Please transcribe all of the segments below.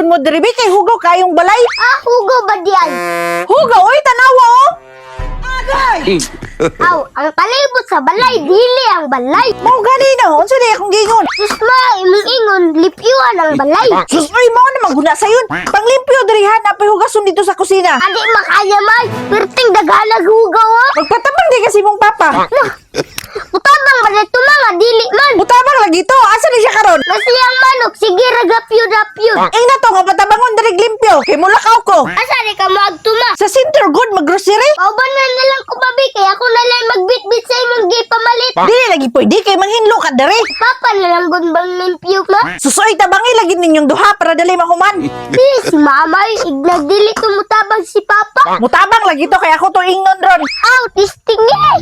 mo diri bi kay hugaw kayong balay. Ah, hugaw ba diay? Hugaw oy, tanawa oh. Aw, ang palibot sa balay, dili ang balay. Mao gani no, unsa di akong giingon? Sus ma, imong ingon, lipyuan ang balay. Sus oy, mao na maguna sayon. Panglimpyo diri ha, napay hugason dito sa kusina. Adi makaya may, perting daghanag hugaw oh. Magpatabang di kasi mong papa. Nah, utabang ba dito mga dili man? Mutabang lagi to. Asa ni siya karon? Masiyang manok, sige ragapyo-dapyo. Ing na to nga patabangon diri limpyo. Kay mulakaw ko. Asa ni ka maagtuma? Sa center good maggrocery. Pauban na na lang ko babi, kaya ako na lang magbitbit sa imong gipamalit. Dili lagi pwede kay manghinlo ka diri. Papa na lang gun bang limpyo ma? Susoy tabangi lagi ninyong duha para dali mahuman. Di, si mama yung ignagdili tumutabang si papa. Mutabang lagi to kay ako to ingnon ron. Aw, tisting eh!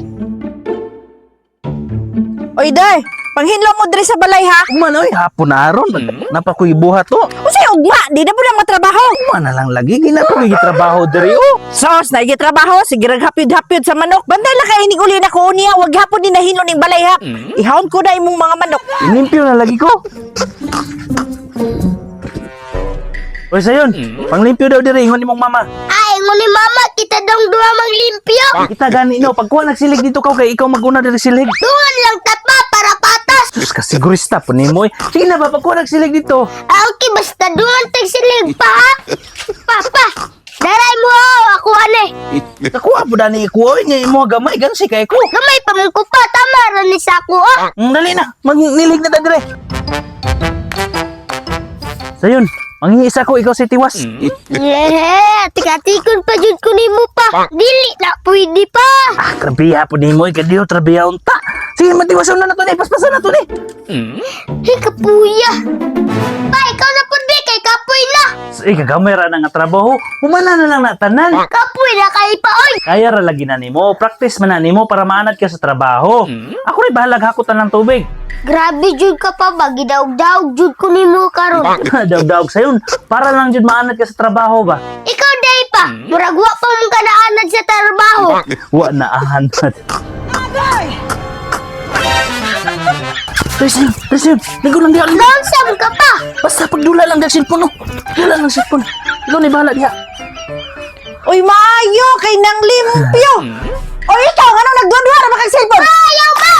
Oy day, panghinlo mo diri sa balay ha. Ugma na oy, hapon na aron. Napakoy buhat to. Unsay ugma, di na po na matrabaho. Ugma na lang lagi gina ko trabaho diri oh. Sos, naigi trabaho, sige hapyod-hapyod sa manok. Bantay lang kay inig uli na ko niya, wag hapon ni nahilo ning balay ha. Ihawon ko na imong mga manok. Inimpyo na lagi ko. Oy sayon, panglimpyo daw diri ingon imong mama. Ay, nguni mama, kita dong duha maglimpyo. Kita gani no, pagkuha nagsilig dito ka kay ikaw maguna diri silig. Dungan lang tapa para patas. Sus ka sigurista po nimo eh. Sige na ba pagkuha nagsilig dito. Ah, okay, basta dungan tag silig pa ha. Papa, daray mo oh, ako ane. Nakuha po dani ikuha nya imo gamay gansi kay ko. Gamay pa man ko pa, tama ra ni sa ako oh. Dali na, magnilig na ta dire. Sayon, mangingi isa ko ikaw si Tiwas. Yeah, tikatikon pa jud ko nimo pa. Dili na pwede pa. Ah, trabiya po nimo eh, kadiyo trabiya unta. Sige, matiwasan na na to ni, paspasan na to ni. Hey, kapuya. Pa, ikaw na pud bi kay kapoy na. Sige, kagamay ra na nga trabaho. Humana na lang na tanan. Kapoy na kay pa oy. Kaya ra lagi na nimo, practice man na nimo para maanad ka sa trabaho. Ako rin bahalag hakutan ng tubig. Grabe jud ka pa ba, gidaog-daog jud ko nimo karon. Daog-daog sayon, para lang jud maanad ka sa trabaho ba. Ikaw day pa, murag wa pa mong kanaanad sa trabaho. Wa na ahanad. Resim, resim, ligo lang diha. Lonesome ka pa. Basta pagdula lang diha cellphone no. Dula lang cellphone. Ikaw ni bahala diha. Oy maayo kay nang limpyo. Oy ikaw nganong nagduha-duha ra ba kag cellphone? Ayaw mo!